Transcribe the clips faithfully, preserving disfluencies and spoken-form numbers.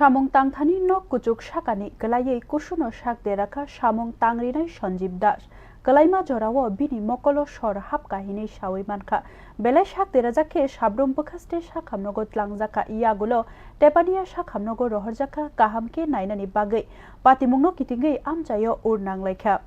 Samung tangthani nok kuchuk sakani kwlaiwi kusuno sak derakha samung tangrinai Sanjib Das. Kwlaima jorao bini mokolo sor hapkha hinwi sawi mankha. Belai sak derajak khe sabrum bwkhaste sakhamnogo tlangjakha, yagulo tepania sakhamnogo rohorjakha kaham khe nainani bagwi. Patimungno kitingwi amchaio ur nanglaikha.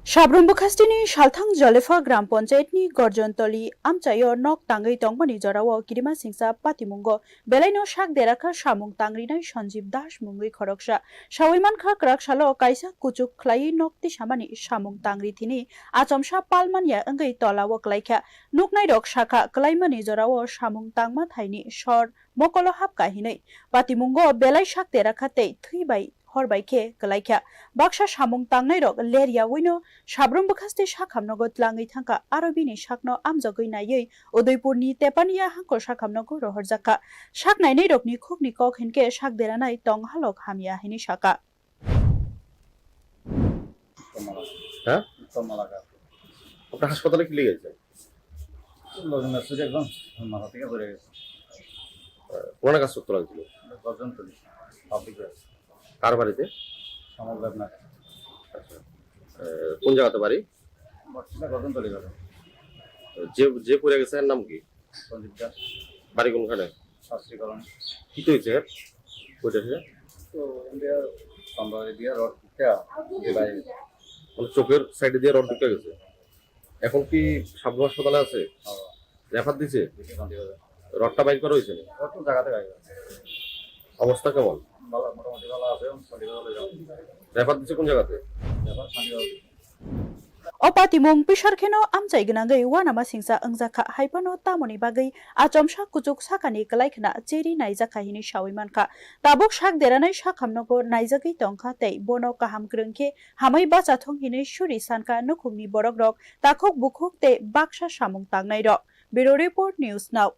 Sabrum bwkhasteni salthang Jolefa Gram Panchayatni Gorjontoli amchaio nok tangwi tongmani jorao kirima singsa patimungo belaino sak derakha samung tangrinai Sanjib Das mungwi khoroksa. Sawi mankha kwrak salo kaisa kuchuk khlaiwi nok tisamani samung tangri thini achomsa palmanya wngwi tolao kwlaikha. Nuknairok sakha kwlaimani jorao samung tangma thaini sor mokolo hapkha hinwi. Patimungo belai sak derakha tei thwi bai hor bai khe kwlaikha. Baksa samung tangnairok ler yawino sabrum bwkhaste sakhamnogo tlangwi thangkha, aro bini sakno amjogwi naiwi Udaipurni Tepania hangko sakhamnogo rohorjakha. Sak nainairokni khukni kok hinkhe sak deranai tong halok hamya hinwi sakha. হ্যাঁ? আপনার হাসপাতালে কি লেগেছে? লজনে শুধু একদম মাথা থেকে পড়ে গেছে। কোন কাজ করতে লাগছিল? গর্জন তুলি, পাবলিক আছে। কার বাড়িতে? শ্যামল দেবনাথ। আচ্ছা। আহ, কোন জায়গাতে বাড়ি? বর্তমানে গর্জন তুলি ঘরে। যে, যে পড়ে গেছে এর নাম কি? সঞ্জীব দাস। বাড়ি কোনখানে? শাস্ত্রী কলোনি। কি তো হয়েছে এর? কইটা থেকে? তো, ইন্ডিয়া, সামবাড়ি দিয়ে রড ঢুকে বাইরে। মানে চোখের সাইডে দিয়ে রড ঢুকে গেছে। এখন কি সাবরুম হাসপাতালে আছে? হ্যাঁ। রেফার দিছে? দিছে শান্তিবাজার। রডটা বাইর করা হয়েছে? রড তো জায়গাতে বাইরে আছে। অবস্থা কেমন? ভালো, মোটামুটি ভালো আছে, এখন শান্তিবাজার যাবো। রেফার দিছে কোন জায়গাতে? রেফার Shantibazar. O patimung pisar kheno amchai gwnangwi uanama singsa wngjakha, haiphano tamoni bagwi achomsa kuchuk sakani kwlai khna cheri naijakha hinwi sawi mankha. Tabuk sak deranai sakhamnogo naijagwi tongkha tei bono kaham kwrwng khe hamwi bachathung hinwi suri sankha nukhungni borokrok, takhuk bukhuk tei baksa samung tangnairok. Bureau Report, News Now.